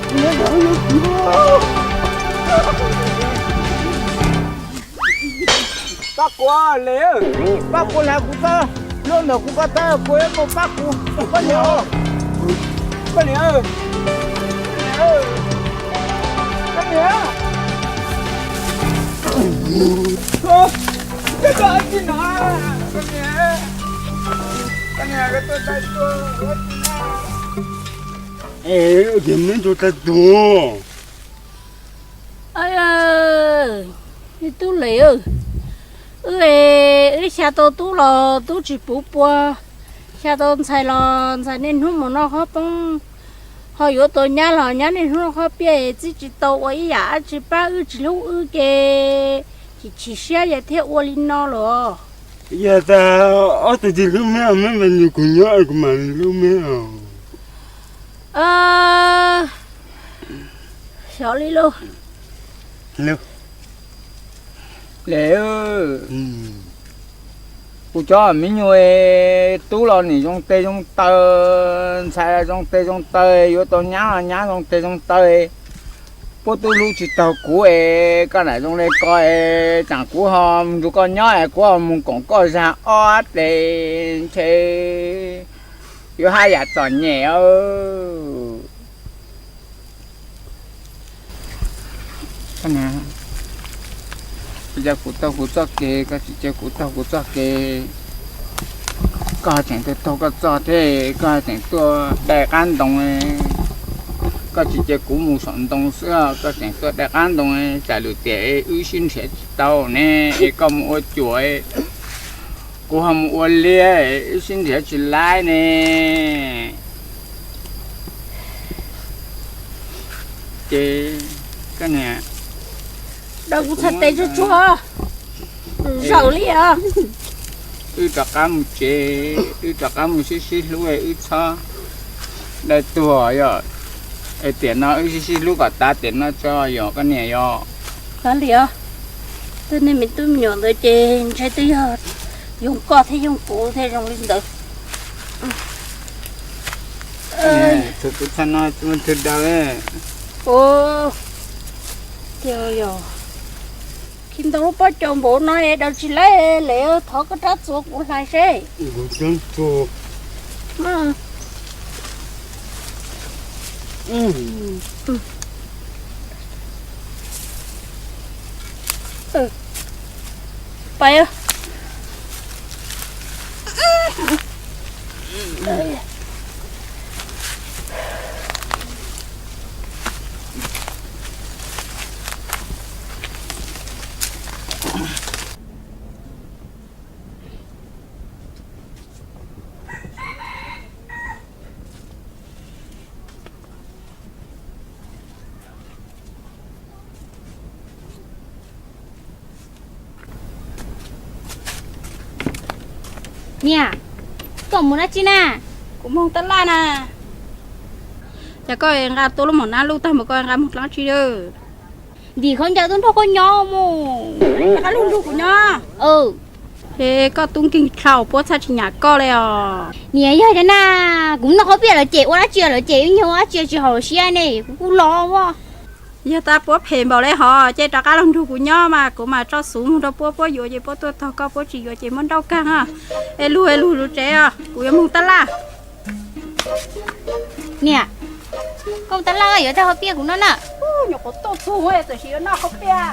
Pab kuv, Lis, pab kuv hla kuv txoj hlua ntawm kuv ko taw, kuv yuav mus pab kuv poj niam. Poj niam, poj niam, poj niam, koj niam, koj niam, koj tuaj tau tuaj. Es ces neb tus tag tuag. Tub Lis, wb, wb xya tau tub los tub tsis puv pua, xya tau ntxhais los ntxhais niaj hnub mus noj qhob poob, ho yuav tau nyab los nyab niaj hnub noj qhob piaj, txib tsis tau ua ib yam dab tsi pab wb tsis hlub wb ces chim chim siab es thiaj ua li no los. Yog tas ob tug tsis hlub me, me nrog kuv nyob kuv mam hlub me os. Xyov li lauj. Lis, kuv cov me nyuam tub los nim zoo tes zoo taw, ntxhais zoo tes zoo taw, yuav tau nyab los nyab zoo tes zoo taw, puab tub hlub tsis taug kuv es koj niam zoo li ko es tsam kuv ho nrug koj nyob es kuv ho mus koom koj zag ob tes ntshe yuav haj yam txom nyem. Cia kuv taug kuv txoj kev, koj tsis cia kuv taug kuv txoj kev. Koj tseem tuaj taug koj txoj thiab, koj tseem tuaj dai qab ntoo. Koj tsis cia kuv mus saum ntoo xwb, koj tseem tuaj dai qab ntoo, tsam lwm tiam wb sib nrhiav tsis tau ne, es koj mus ua cuam, kuv ho mus ua liab, wb sib nrhiav tsis laib ne. Ces koj niam, daws kuv txhais tes tsuag tsuag, zaws li os. Wb rov qab mus tsev, wb rov qab mus sib sib hlub, wb txhob dai tuag yom. Es tiam no wb sib sib hlub kom tas tiam no tso yom koj niam yom. Kav liam, twb nej me tub me nyuam ntawd ces ntshe twb yog yoog koj thiab yoog kuv thiaj zoo li ntawd. Tus txha no tsis muaj twg daws. Khi ntau lub pob caus npaum no es daws tsis laib, Lis, thov koj rab txuas kuv hlais seb. Pais. Niam, koj mus dab tsi na? Kuv moog tab laj na. Ces koj nqa tuaj lub mom nab lub tag mus koj nqa moog dlaab tsi? Ntim khaub ncaws tuaj nrog koj nyob mus. Rov qab lug nrug kuv nyob. Es koj tub nkeeg dlhau, puab txhaj tsis nyam koj li os. Niam, yog cov na, kuv noj qhob piaj lawm ces ua dab tsi lawm ces wb nyob ua dab tsi tsis haum siab ne, kuv kuj los as. Yog tas puab phem npaum li hos ces rov qab lug nrug kuv nyob mas kuv mam tso xuv moog rau puab, puab yuav ces puab tuaj taug koj, puab tsis yuav ces muab nrauj kag os. Es lug es lug lug tsev os, kuv yuav moog tab laj. Niam, koj mus tab laj yuav tag qhob piaj kuv noj na. Nyuam qhuav tuaj txug txawm sis yuav noj qhob piaj.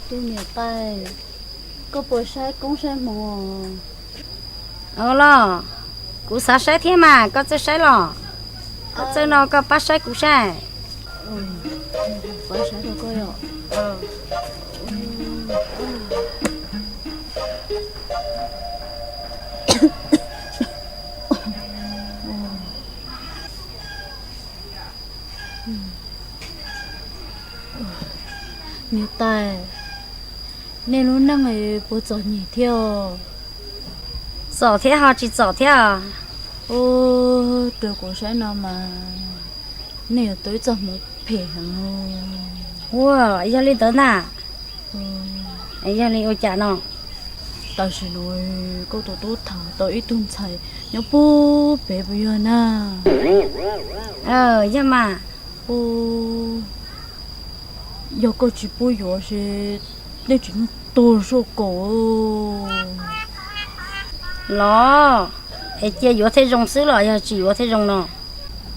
Tub niam tais, koj puas saib koob saib hmoov? Au los, kuv xav saib thiab mas, koj txawj saib los? Koj txawj no koj pab saib kuv saib. Pab saib rau koj yom. Niam tais, Nej lub neej puas txom nyem thiab? Txom thiab ho tsis txom thiab. Ua rau kuv saib no mas nej yuav tau ib txoj hmoov phem heev. Ua, yog li ntawd ntag. Yog li ua cas no? Tam sim no koj tus tub tham tau ib tug ntxhais nyob puag pem puas yog na? Yog mas. Yog koj tsis pub yuav ces nej tsev neeg tuag soj kaum. Los, es cia yuav thiaj zoo xwb los yog tsis yuav thiaj zoo no?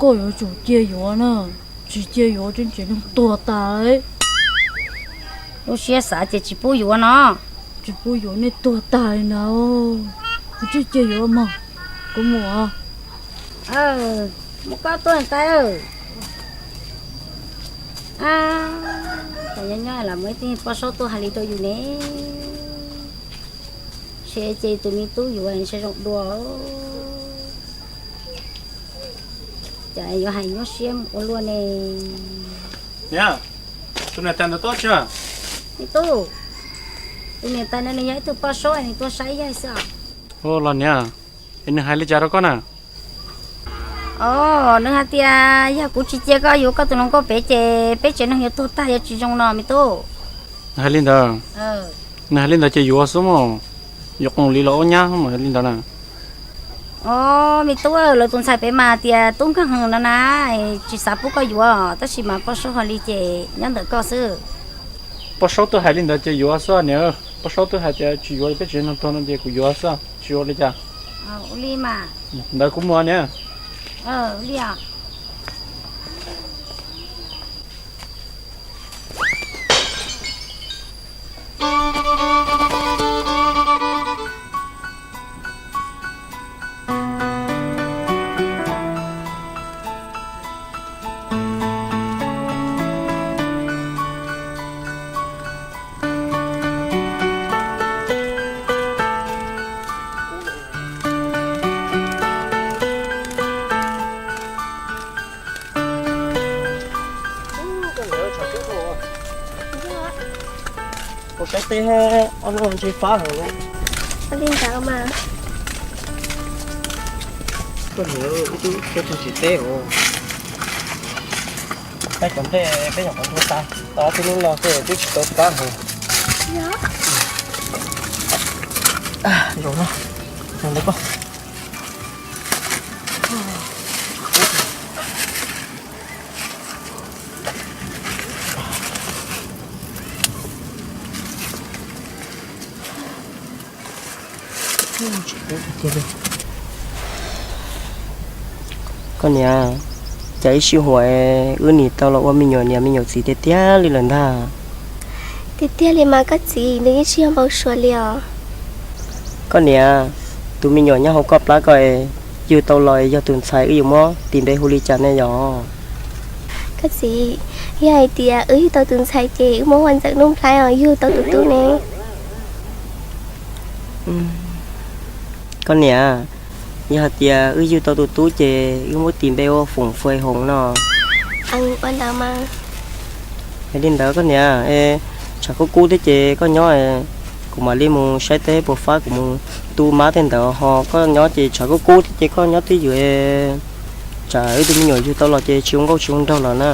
Koj yuav tsum cia yuav na, tsis cia yuav ces tsev neeg tuag tas. Lub siab xav ces tsis pub yuav no. Tsis pub yuav nej tuag tas li na. Kuv tsis cia yuav mog, kuv mus. Muab koj tuaj tais. Nyob nyob los muaj ib tug poj saub tuaj hais li rau yus ne. Ntshe ces tus me tub yuav ntshe zoo dua. Cas yuav hais nyuaj siab mus ua luaj ne. Niam, tus niam tais ntawd tuaj tsis? Me tub, tus niam tais no nws yog ib tug poj saub, nws tuaj saib yaig xwb os. Los niam, es nws hais li cas rau koj na? Os, nws hais tias yog kuv tsis cia koj yuav koj tus hluas nkauj pem ces peb tsev neeg yuav tuag tag yuav tsis zoo no me tub. Nws hais li ntawd, nws hais li ntawd ces yuav xwb mas, yuav qoom li los ua nyab mas hais li ntawd na. Os, me tub, lawv tus ntxhais pem mas tias tub nkeeg heev no na, tsis xav pub koj yuav, tab sis mas poj saub hais li ces nyob ntawm koj xwb. Poj saub twb hais li ntawd ces yuav xwb niam. Poj saub twb hais tias tsis yuav peb tsev neeg tuag no ces kuv yuav xwb, tsis ua li cas. Ua li mas. Ntawd kuv mus niam. Ua saib teb ob lub ntsis fab heev. Li ntawd mas. Koj niam, ib tug tsis teb os. Thaij kom ntej peb nyuam qhuav nrhiav tas, tau ob peb hnub no xwb twb tsis tau fab heev. Zaum no, zaum ntawd koj. Koj niam, cas ib sij huam wb nim tau los ua me nyuam niam me nyuam txiv tiag tiag li lawm ntag. Tiag tiag li mas koj txiv, nws yeej tsis yog npau suav li os. Koj niam, tus me nyuam nyob hauv koj plab ko es yug tau los es yog tus ntxhais wb yuav muab tis npe hu li cas ne yom? Koj txiv, yog hais tias wb yug tau tus ntxhais ces wb muab Huab Ntxawm Nuj Nplhaib os, yug tau tus tub ne. Koj niam, yog hais tias wb yug tau tus tub ces wb muab tis npe ua Foom Fais Hoov no. Ua ntawd mas. Yog li ntawd koj niam, tshav kub kub thiab ces koj nyob, kuv mam li mus saib teb puas fab kuv mus tu mab tej ntawd ho koj nyob ces tshav kub kub thiab ces koj nyob twj ywm, tsam wb tus me nyuam yug tau los ces tsis ua nkauj tsis ua nraug los na.